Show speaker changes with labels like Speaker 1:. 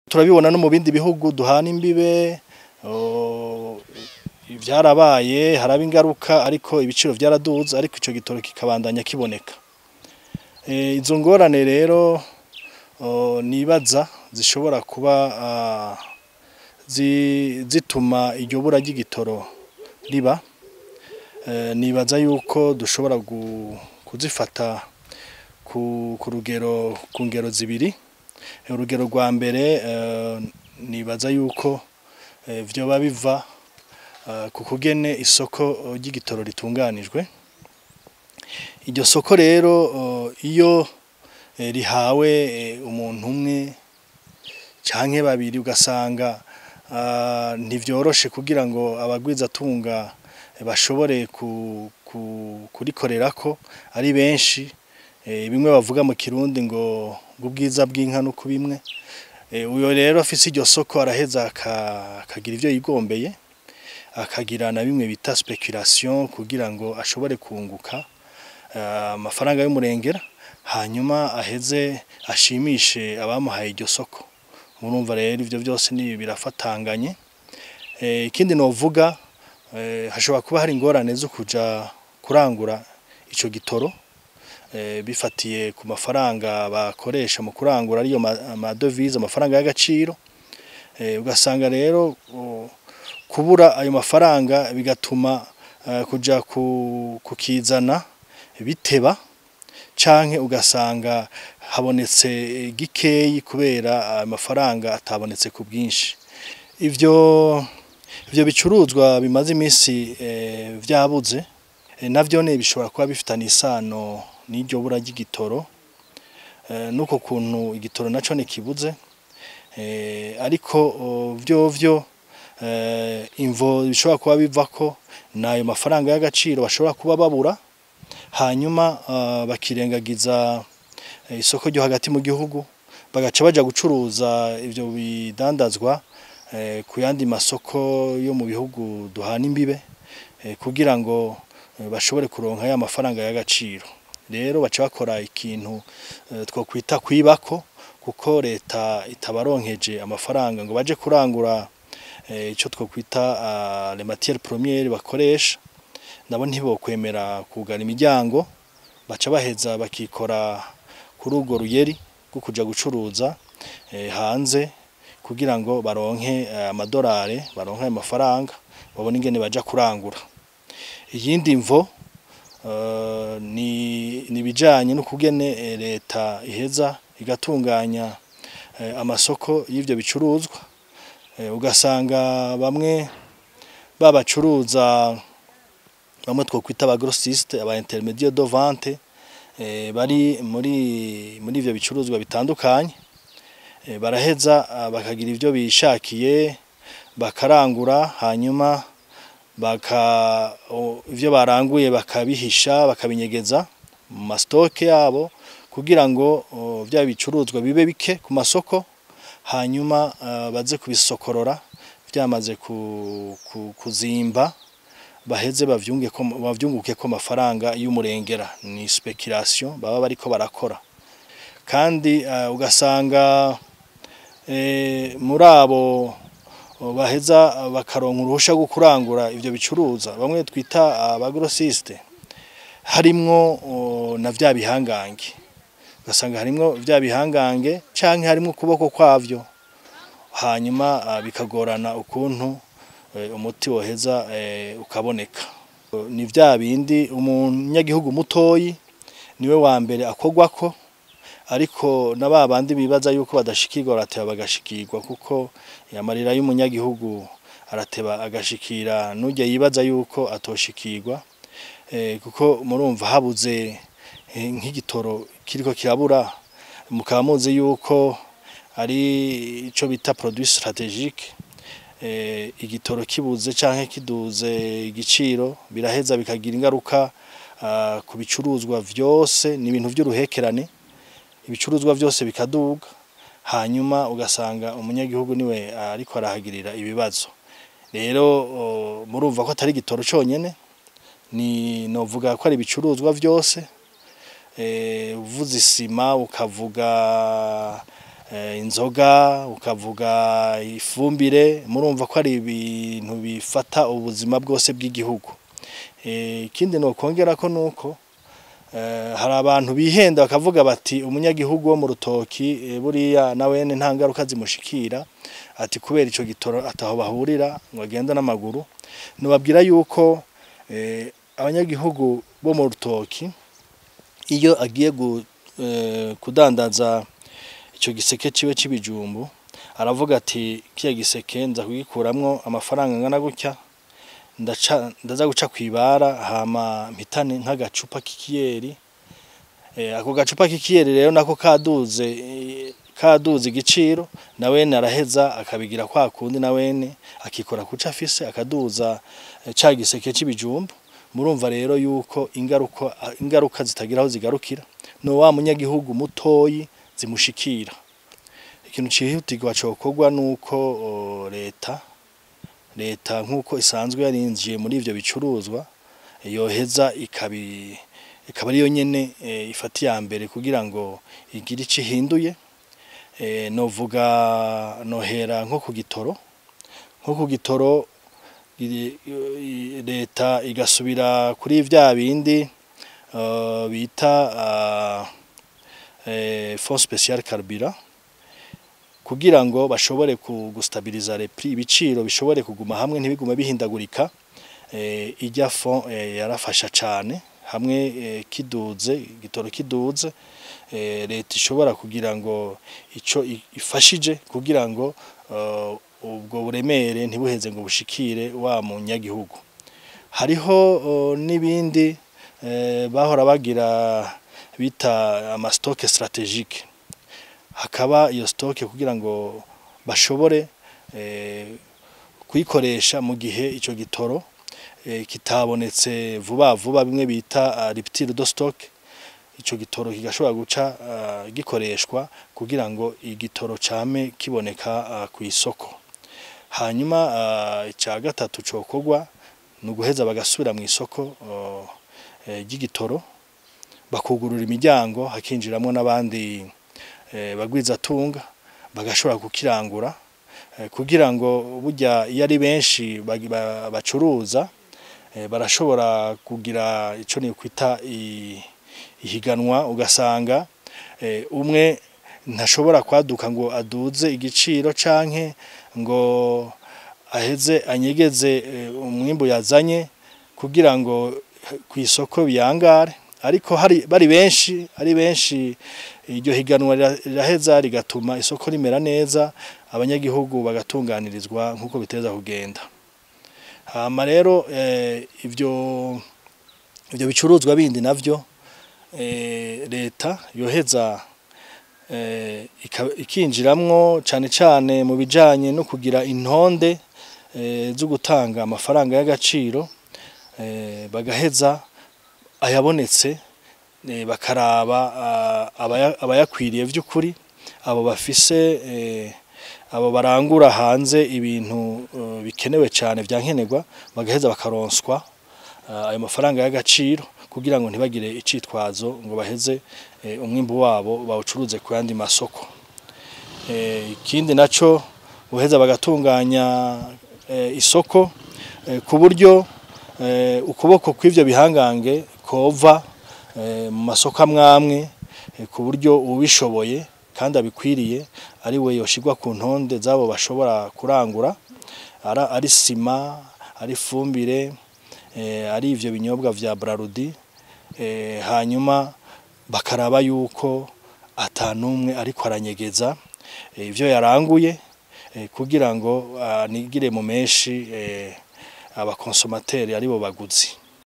Speaker 1: Turabibona no mu bindi bihugu duhana imbibe, vyarabaye, haraba ingaruka, ariko ibiciro vyaraduze, ariko ico gitoro kikabandanya kiboneka. Izo ngorane rero nibaza zishobora kuba zituma iryo bura ry'igitoro riba, nibaza yuko dushobora kuzifata ku rugero, ku ngero zibiri. Urugero rwa mbere, nibaza yuko vyoba biva ku kugene isoko ry'igitoro ritunganijwe. Iryo soko rero iyo rihawe umuntu umwe canke babiri, ugasanga ntivyoroshe kugira ngo abagwizatunga bashobore kurikorerako ari benshi. Bimwe bavuga mu Kirundi ngo ubwiza bw'inka no kubimwe. Uyo rero afise iryo soko araheza akagira ivyo yigombeye, akagira na bimwe bita speculation kugira ngo ashobore kunguka amafaranga y'umurengera, hanyuma aheze ashimishe abamuhaye iryo soko. Murumva rero ivyo vyose ni birafatanganye. Ikindi novuga, hashobora kuba hari ingorane zo kuja kurangura ico gitoro, bifatiye ku mafaranga bakoresha mu kurangura, ariyo amadevize, amafaranga y'agaciro. Ugasanga rero kubura ayo mafaranga bigatuma kuja kukizana biteba, canke ugasanga habonetse gikeyi kubera amafaranga atabonetse ku bwinshi. Ivyo bicuruzwa bimaze imisi vyabuze, navyo ne bishobora kuba bifitanye isano n'iryo bura ry'igitoro, nuko kuntu igitoro naco kibuze. Ariko vyovyo imvo bishobora kuba bivako nayo mafaranga y'agaciro bashobora kuba babura, hanyuma bakirengagiza isoko ryo hagati mu gihugu, bagaca baja gucuruza ivyo bidandazwa ku yandi masoko yo mu bihugu duhana imbibe, kugira ngo bashobore kuronka ya mafaranga y'agaciro. Rero baca bakora ikintu twokwita kwibako, kuko leta itabaronkeje amafaranga ngo baje kurangura ico twokwita les matières premières bakoresha. Nabo ntibokwemera kugara imiryango, baca baheza bakikora kuri urwo ruyeri rwo kuja gucuruza hanze kugira ngo baronke amadolari, baronke ayo mafaranga, babone ingene baja kurangura. Iyindi mvo ni ibijanye n'ukugene leta iheza igatunganya amasoko y'ivyo bicuruzwa. Ugasanga bamwe babacuruza, bamwe twokwita aba grossiste, aba intermédiaire de vente, bari muri ivyo bicuruzwa bitandukanye, baraheza bakagira ivyo bishakiye, bakarangura, hanyuma baka ivyo baranguye bakabihisha, bakabinyegeza mu mastoke yabo kugira ngo vya bicuruzwa bibe bike ku masoko, hanyuma baze kubisokorora vyamaze kuzimba, baheze bavyunguke ko mafaranga y'umurengera. Ni speculation baba bariko barakora. Kandi ugasanga muri abo baheza bakaronka uruhusha rwo kurangura ivyo bicuruza, bamwe twita abagrossiste, harimwo na vya bihangange. Ugasanga harimwo vya bihangange canke harimwo ukuboko kwavyo, hanyuma bikagorana ukuntu umuti woheza ukaboneka. Ni vya bindi umunyagihugu mutoyi niwe wa mbere akogwako, ariko na ba bandi bibaza yuko badashikirwa barateba bagashikirwa, kuko amarira y'umunyagihugu arateba agashikira nujya yibaza yuko atoshikirwa. Kuko murumva habuze nk'igitoro kiriko kirabura, mukaba muzi yuko ari ico bita produit stratégique. Igitoro kibuze canke kiduze igiciro, biraheza bikagira ingaruka ku bicuruzwa vyose. Ni ibintu vy'uruhekerane, ibicuruzwa vyose bikaduga, hanyuma ugasanga umunyagihugu niwe ariko arahagirira ibibazo. Rero murumva ko atari igitoro conyene, ni novuga ko ari ibicuruzwa vyose. Uvuze isima, ukavuga inzoga, ukavuga ifumbire, murumva ko ari ibintu bifata ubuzima bwose bw'igihugu. Ikindi nokongera ko nuko hari abantu bihenda bakavuga bati umunyagihugu wo mu rutoki buriya nawene nta ngaruka zimushikira, ati kubera ico gitoro ataho bahurira ngo agenda n'amaguru. Nobabwira yuko abanyagihugu bo mu rutoki iyo agiye kudandaza ico giseke ciwe c'ibijumbu, aravuga ati kiya giseke nza kugikuramwo amafaranga angana gutya, ndaza guca kwibara hama mpitane nk'agacupa k'ikiyeri. Ako gacupa k'ikiyeri rero nako kaduze igiciro, nawene araheza akabigira kwa kundi, nawene akikora kuca afise akaduza ca giseke c'ibijumbu. Murumva rero yuko ingaruka zitagira aho zigarukira, no wa munyagihugu mutoyi zimushikira. Ikintu cihutirwa cokorwa nuko leta nkuko isanzwe yarinjiye muri ivyo bicuruzwa yoheza ikaba ariyo nyene ifata iya mbere kugira ngo igire ico ihinduye. Novuga nohera nko ku gitoro, leta igasubira kuri vya bindi bita fonds spécial carburant, kugira ngo bashobore gustabiliza les prix, ibiciro bishobore kuguma hamwe ntibigume bihindagurika. Ijya fond yarafasha cane hamwe kiduze igitoro kiduze, leta ishobora kugira ngo ico ifashije kugira ngo ubwo buremere ntibuheze ngo bushikire wa munyagihugu. Hariho n'ibindi bahora bagira bita ama stock stratégique, hakaba iyo stock kugira ngo bashobore kuyikoresha mu gihe ico gitoro kitabonetse vuba vuba, bimwe bita rupture de stock. Ico gitoro kigashobora guca gikoreshwa kugira ngo igitoro came kiboneka ku isoko. Hanyuma ica gatatu cokorwa ni uguheza bagasubira mu isoko ry'igitoro, bakugurura imiryango hakinjiramwo n'abandi bagwizatunga bagashobora kukirangura, kugira ngo burya iyo ari benshi bacuruza barashobora kugira ico ni kwita ihiganwa, ugasanga umwe ntashobora kwaduka ngo aduze igiciro canke ngo aheze anyegeze umwimbu yazanye kugira ngo ku isoko biyangare, ariko hari bari benshi, ari benshi iryo higanwa riraheza rigatuma isoko rimera neza, abanyagihugu bagatunganirizwa nkuko biteza kugenda. Hama rero ivyo bicuruzwa bindi navyo leta yoheza ikinjiramwo cane cane mu bijanye no kugira intonde zo gutanga amafaranga y'agaciro, bagaheza ayabonetse bakaraba abayakwiriye vy'ukuri, abo bafise abo barangura hanze ibintu bikenewe cyane vyankenerwa, bagaheza bakaronswa ayo mafaranga y'agaciro kugira ngo ntibagire icitwazo ngo baheze umwimbu wabo bawucuruze ku yandi masoko. Ikindi naco buheza bagatunganya isoko ku buryo ukuboko kw'ivyo bihangange kova mu masoko amwamwe, ku buryo ubishoboye kandi abikwiriye ari we yoshirwa ku ntonde zabo bashobora kurangura, ari sima, ari fumbire, ari ivyo binyobwa vya Brarudi. Hanyuma bakaraba yuko atanumwe ariko aranyegeza ivyo yaranguye kugira ngo anigire mu menshi abakonsomateri aribo baguzi.